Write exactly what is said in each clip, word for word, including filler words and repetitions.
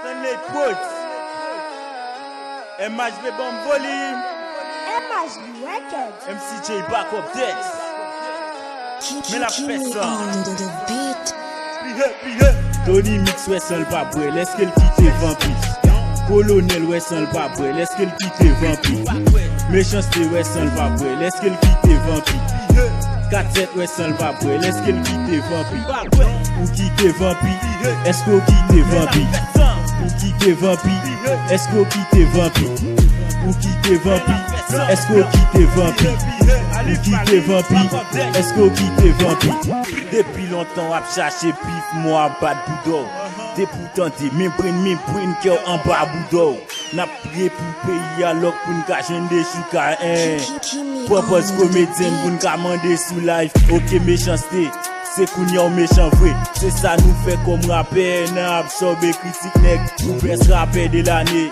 Stanley Pros. M H B ban m volim. M H B Records. M C J Backup Dex. Men l ap fè sa. Pihe, pihe. Tony Mix wè san l pa bwè, lèske l kite vanpi. Kolonèl wè san l pa bwè, lèske l kite vanpi. Mechanste wè san l pa bwè, lèske l kite vanpi. Kat sèt wè san l pa bwè, lèske l kite vanpi. Ou kite vanpi, èske w kite vanpi? Ou kite vanpi, èske w kite vanpi? Ou kite vanpi, èske w kite vanpi? Ou kite vanpi, èske w kite vanpi? Depi lontan w ap chache pif, mò ap bat boudòw. Depi w tande, men brin, men brin, kè w anba boudòw. N ap priye pou peyi a lòk pou n ka jwenn de chouka, en. Pran pòz komedyen pou n ka mande sou live. Oke, Mechanste, se kounye a w mechan vre. Se sa nou fè kòm rapè, n a absòbe kritik nèg. Ou bèst rapè de lane.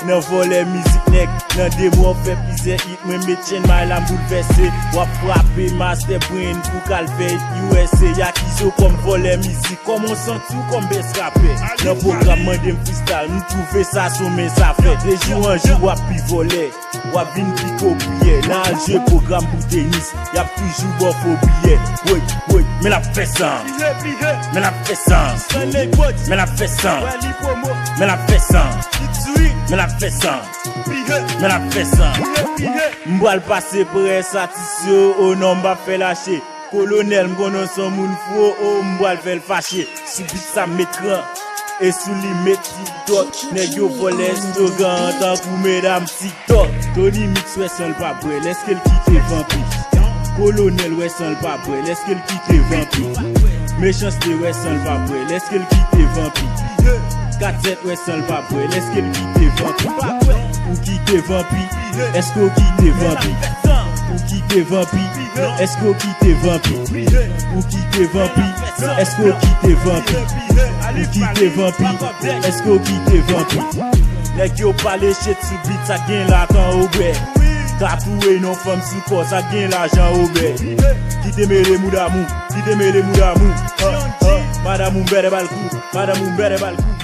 Nan vòlè mizik nèg. Nan de mwa w fè plizyè hit, mwen met chenn may la m boulvèse. W ap frape Master Brain pou k al fè U S A. Y akize w kòm vòlè mizik. Kòman w santi w kòm bèst rapè? Nan pwogram mande m freestyle, m twouve sa son men sa fè. De jou an jou w ap pi vòlè, w ap vin pi kopiyè. Nan al jwe pwogram pou tenis, y ap toujou ba w fo biyè. Woy, woy, men l ap fè sa. Men l ap fè sa. Men l ap fè sa. Men l ap fè sa. Men l ap fè sa. Men l ap fè sa. M pral pase prè satisfè w, o non, m p ap fè lache. Kolonèl, m konnen w se yon moun fou, o, m pral fè l fache. Sou beat sa m met kran, e sou li met TikTok. Nèg yo vòlè slogan an tankou medam TikTok. Tony Mix wè san l pa bwè, lèske l kite vanpi? Kolonèl wè san l pa bwè, lèske l kite vanpi? Mechanste wè san l pa bwè, lèske l kite vanpi? Kat sèt wè san l pa bwè, lèske l kite vanpi? Ou kite vanpi, èske w kite vanpi? Ou kite vanpi, èske w kite vanpi? Ou kite vanpi, èske w kite vanpi? Ou kite vanpi, èske w kite vanpi? Nèg yo pale shit sou beat, sa gen la tan obè. Tatouwe non fanm sou kò, sa gen lajan obè. Kite mele mouda mou, kite mele mouda mou. Ah, ah. Madam ou m bèdè ba l kou, madam ou m bèdè ba l kou.